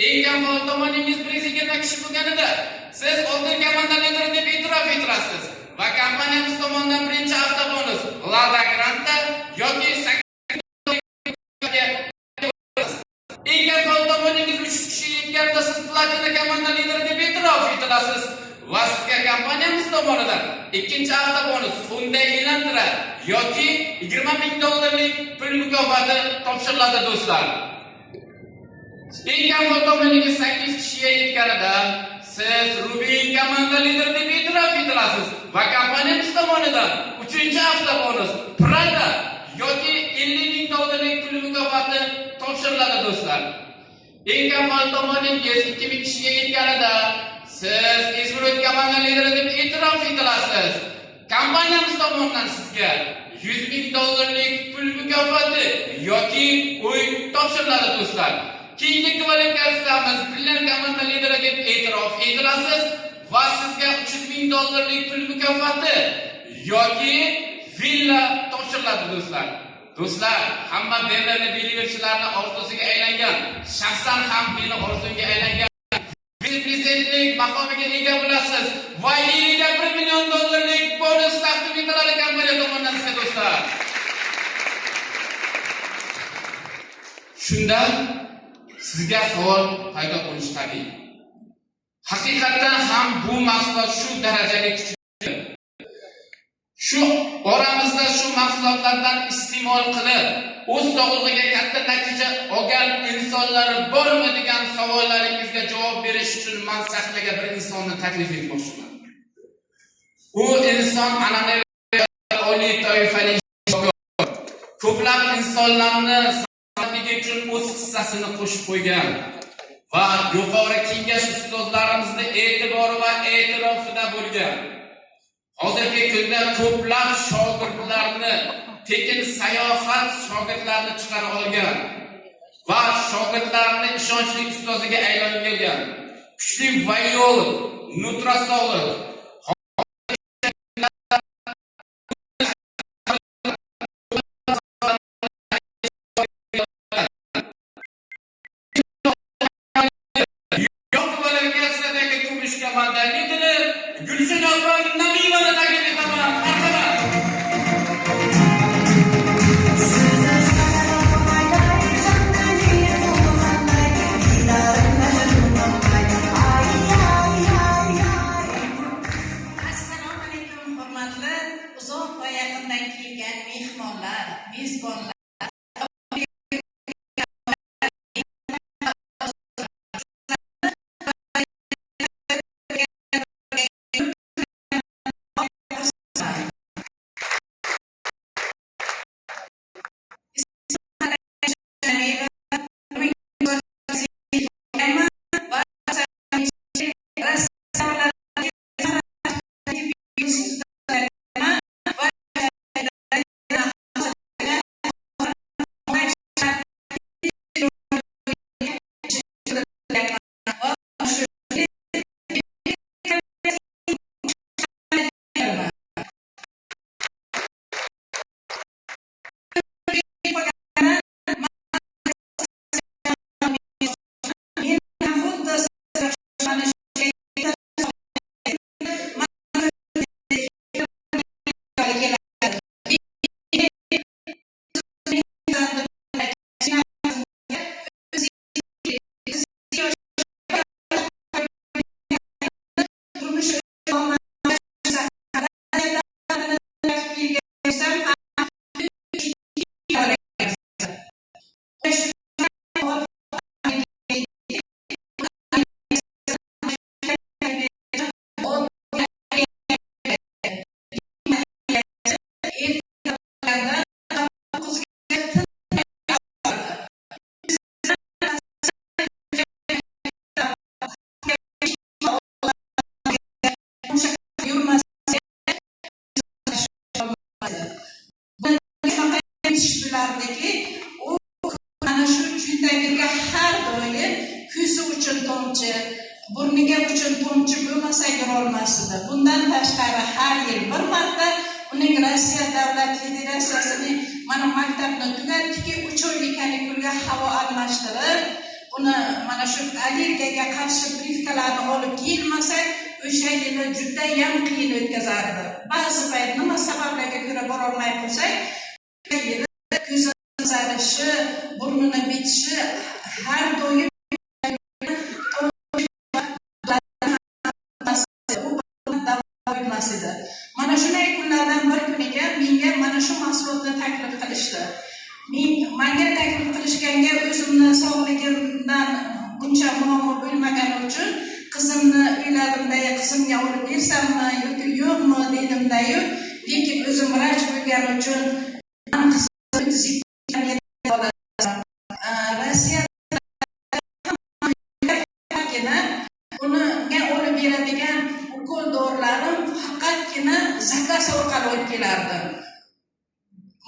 Eng kam faol tomoningiz 120 kishi bo'lganida siz oltin komanda lideri deb e'tirof etilasiz va kompaniyamiz tomonidan birinchi avtobonus Lada Granta yoki eng kam faol tomoningiz 300 kishiga yetganida siz platina komanda lideri deb e'tirof etilasiz va sizga kompaniyamiz tomonidan ikkinchi avtobonus Hyundai Elantra yoki 20 ming dollarlik pul mukofoti topshiriladi, do'stlar. Eng kam faol tomoningiz 8 kishiga yetganida siz Rubin komanda lideri deb e'tirof etilasiz va kompaniyamiz tomonidan uchinchi avtobonus Prado yoki 50 ming dollarlik pul mukofoti topshiriladi, do'stlar. Eng kam faol tomoningiz 2000 kishiga yetganida siz Izmrud komanda lideri deb e'tirof etilasiz. Kompaniyamiz tomonidan sizga 100 ming dollarlik pul mukofoti yoki uy topshiriladi, do'stlar. Keyingi kvalifikatsiyamiz Brilliant komanda lideri deb e'tirof etilasiz va sizga 300 ming dollarlik pul mukofoti yoki villa topshiriladi, do'stlar. Do'stlar, hamma Beverly Believerchilarni orzusiga aylangan, shaxsan ham meni orzumga aylangan prezidentlik maqomiga ega bo'lasiz va yiliga 1 million dollarlik bonus taqdim etiladi kompaniya tomonidan sizga, do'stlar. Shunda sizga savol paydo bo'lishi tabiiy. Haqiqatdan ham bu mahsulot shu darajada kuchli. Shu oramizda shu mahsulotlardan iste'mol qilib, o'z sog'lig'iga katta natija olgan insonlar bormi degan savollaringizga javob berish uchun men sahnaga bir insonni taklif etmoqchiman. U inson an'anaviy oliy toifali ko'plab insonlarni salomatligi uchun o'z hissasini qo'shib qo'ygan va yuqori kengash ustozlarimizni e'tibori va e'tirofida bo'lgan. Hozirgi kunda ko'plab shogirdlarni tekin sayohat shogirdlarni chiqara olgan va shogirdlarni ishonchli ustoziga aylangan kuchli vayolog, nutrasolog, kvalifikatsiyadagi kumush komanda lideri Gulshin opa Nabiyevani taklif etaman. Marhamat. Assalomu alaykum, hurmatli uzoq va yaqindan kelgan mehmonlar, mezbonlar. Bilardiki, u ana shu cho'ntagiga har doim ko'zi uchun tomchi, burniga uchun tomchi bo'lmasa yurolmas edi. Bundan tashqari har yil bir marta uning Rossiya davlat federatsiyasining mana maktabni tugatdiki, 3 oylik kanikulga havo almashtirib, Uni mana shu allergiyaga qarshi прививка larni olib kiyilmasak, o'sha yili judayam qiyin o'tkazardi. Ba'zi payt nima sabablarga ko'ra borolmay qolsak, o'sha yili ko'zi qizarishi, burnini bitishi har doim bo'lmas edi. Mana shunday kunlardan bir kuniga menga mana shu mahsulotni taklif qilishdi. Manga taklif qilishganga o'zimni sog'ligimdan buncha muammo bo'lmagani uchun qizimni o'yladimda, qizimga olib bersammi yoki yo'qmi dedimdayu, lekin o'zim vrach bo'lgani uchun qizim 32 bola, Rossiyada unga olib beradigan ukol dorilarim faqatgina заказ orqali olib kelardi.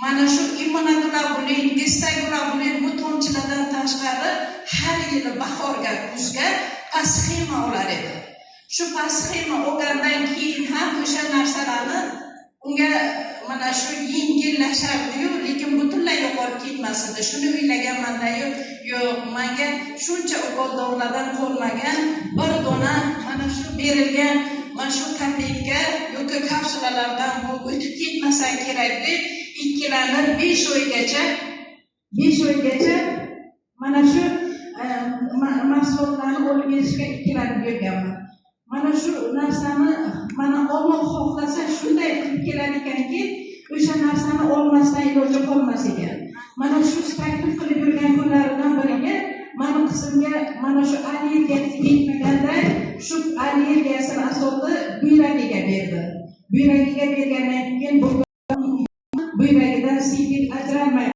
Mana shu immunoglobulin, gistoglobulin, bu tomchilardan tashqari har yili bahorga, kuzga pasxema olar edi. Shu pasxema olgandan keyin ham o'sha narsalarni unga mana shu yengillashardiyu, lekin butunlay yo'qolib ketmas edi. Shuni o'ylaganmandayu, yo'q, manga shuncha ukol dorilardan qolmagan bir dona mana shu berilgan mana shu tabletka yoki kapsulalardan bu o'tib ketmasa kerak deb ikkilanib 5 oygacha mana shu mahsulotlarni olib berishga ikkilanib yurganman. Mana shu narsani mana olmoq xohlasa, shunday qilib kelar ekanki, o'sha narsani olmasdan iloji qolmas ekan. Mana shu taklif qilib yurgan kunlaridan biriga mani qizimga mana shu allergiyasi yetmaganda, shu allergiyasini asobi buyragiga berdi. Buyragiga bergandan keyin bu buyragidan siydik ajralmay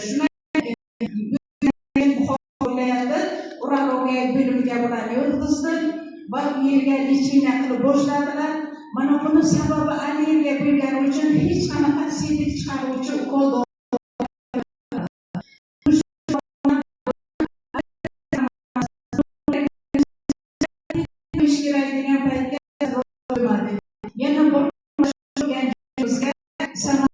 shunday viloyati urologiya bo'limiga bilan yotqizdim va u yerga лечение qilib boshladilar. Mana buni sababi allergiya bo'lgani uchun hech qanaqa siydik chiqaruvchi ukol qo'yish kerak degan paytga bo'lmadi. Yana bir joyimizga Samara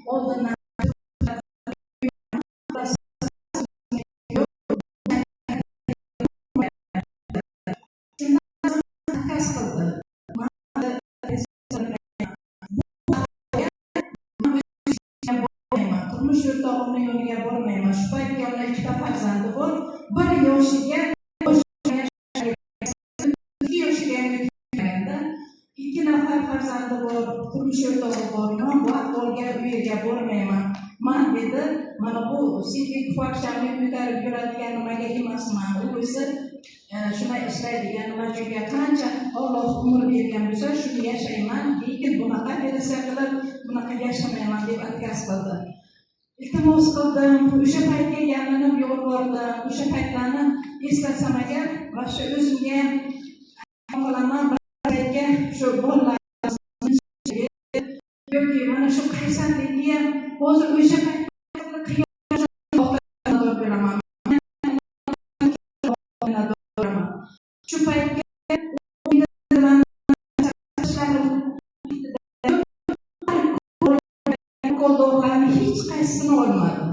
oldindan zakaz qildi. Turmush o'rtog'imni yoniga bormayman. Shu paytga uni ikkita farzandi bor. Bir yoshiga, 2 yoshiga ham yetmaganda, ikki nafar farzandi bor, turmush o'rtog'i bor. "Men bu ahvolga u yerga bormayman man", dedi. "Mana bu siydik pufakchamni ko'tarib yuradigan nimaga emasman. U o'zi shunday ishlaydigan nima joyga qancha Olloh umr bergan bo'lsa, shuni yashayman, lekin bunaqa operatsiya qilib, bunaqa yashamayman", deb отказ qildi. Iltimos qildim, o'sha paytga yalinib yolvordim. O'sha paytlarni eslasam agar, вообще o'zimga ham qilaman. Paytga shu bolalar yoki mana shu qaysarlikni ham hozir o'sha paytda beraman. Shu paytga ishlarim Ukol dorilarni hech qaysisini olmadi.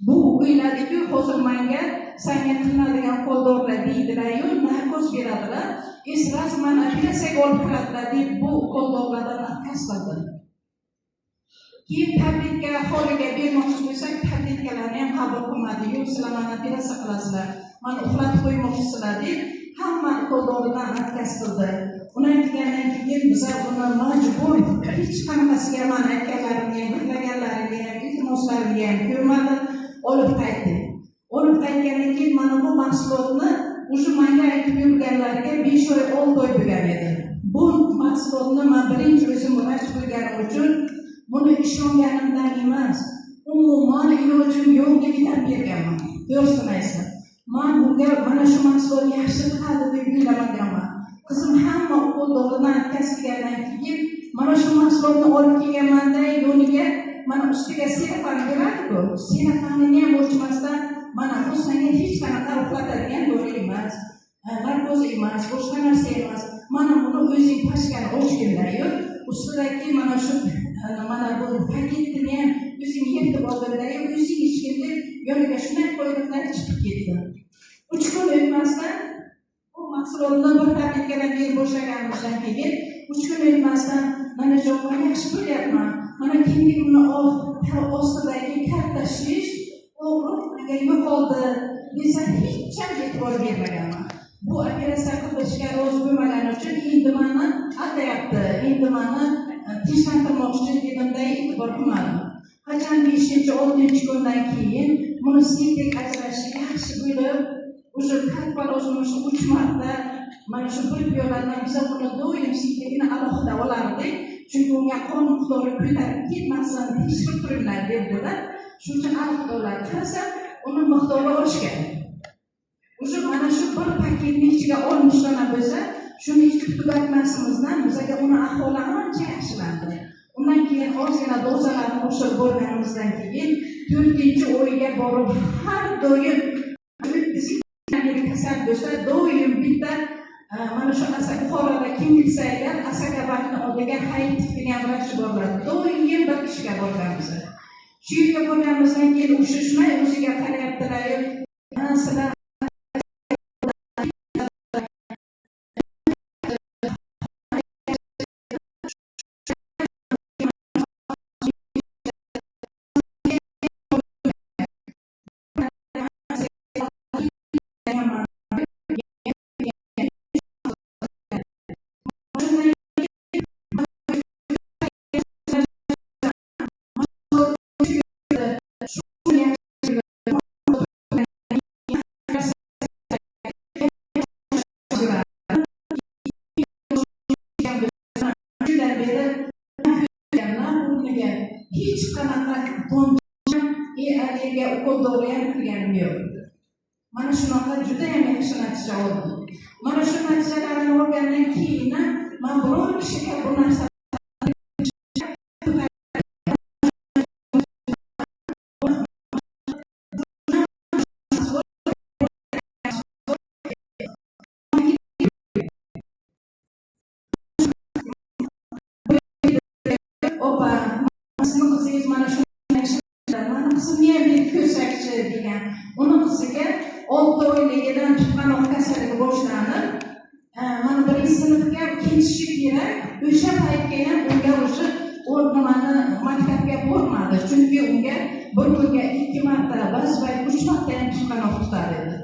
Bu o'yladiku, hozir manga sanga qilinadigan ukol dorilar deydilar-yu, narkoz beradilar, и сразу mani operatsiyaga olib kiradilar deb bu ukol dorilardan отказ qildi. Keyin tabletka xoriga bermoqchi bo'lsak, tabletkalarni ham qabul qilmadi. Yo'q, sizlar mani operatsiya qilasizlar, mani uxlatib qo'ymoqchisizlar deb hamma ukol doridan отказ qildi. Undan kelgandan keyin biza uni majbur, hech qanaqasiga mani aytganlarimga ham, yig'laganlarimga ham, iltimoslarimga ham ko'nmadi, olib qaytdik. Olib qaytgandan keyin mana bu mahsulotni уже manga aytib yurganlariga 5 oy, 6 oy bo'lgan edi. Bu mahsulotni man birinchi o'zim vrach bo'lganim uchun buni ishonganimdan emas, umuman ilojim yo'qligidan berganman. To'g'risini aytsam, man bunga mana shu mahsulot yaxshi qiladi deb o'ylamaganman. Qizim hamma ukol doridan отказ qilgandan keyin mana shu mahsulotni olib kelganmanda, yoniga mana ustiga selofan beradi-ku, selofanini ham ochmasdan, mana bu senga hech qanaqa uxlatadigan dori emas, narkoz emas, boshqa narsa emas, mana buni o'zing pachkani ochgindayu, ustidagi mana shu mana bu paketini ham o'zing yirtib olgindayu, o'zing ichgin deb yoniga shunday qo'ydimda, chiqib ketdi. 3 kun o'tmasdan bu mahsulotni bir tabletkadan berib boshlaganimizdan keyin 3 kun o'tmasdan, mana man yaxshi bo'lyapman, mana kindikni ostidagi katta shish, og'riq menga yo'qoldi desa, hech ham e'tibor bermaganman. Bu operatsiya qildirishga rozi bo'lmagani uchun endi mani aldayapti, endi mani tinchlantirmoqchi dedimda, e'tibor qilmadim. Qachon 5-, 6-kundan keyin buni siydik ajrashi yaxshi bo'lib, уже как положено shu 3 marta mana shu bir piyoladan biza buni doim siydigini alohida olardik, chunki unga qon miqdori ko'tarib ketmasin, tekshirib turinglar dedilar. Shuning uchun alohida olardik. Qarasam, uni miqdori oshgan. Уже mana shu bir paketni ichiga 60 dona bo'lsa, shuni ichib tugatmasimizdan bizaga uni ahvoli ancha yaxshilandi. Undan keyin ozgina dozalarni oshirib borganimizdan keyin 4-oyga borib har doim 30 kasal bo'lsa, doim bitta mana shu Buxoroda kim bilsa agar, Asakabankni oldiga Hayitov degan vrach boriladi. Doim bir kishiga borganmiz. Shu yerga borganimizdan keyin o'sha shunday o'ziga qarayaptilar, sizlar shundan beri o'rniga hech qanaqa tomchi allergiya ukol dori ham qilganim yo'q. Mana shunaqa judayam yaxshi natija oldim. Mana shu natijalarni olgandan keyin man biror kishiga bu narsa opa, sizni qizingiz mana shu, mani qizimni ham berib ko'rsakchi degan. Uni qiziga 6 oyligidan tutqanoq kasalligi boshlanib, mana birinchi sinfga ketishi kerak, o'sha paytga ham unga уже u nimani maktabga bormadi, chunki unga bir kunga 2 marta, ba'zi payt 3 marta ham tutqanoq tutar edi.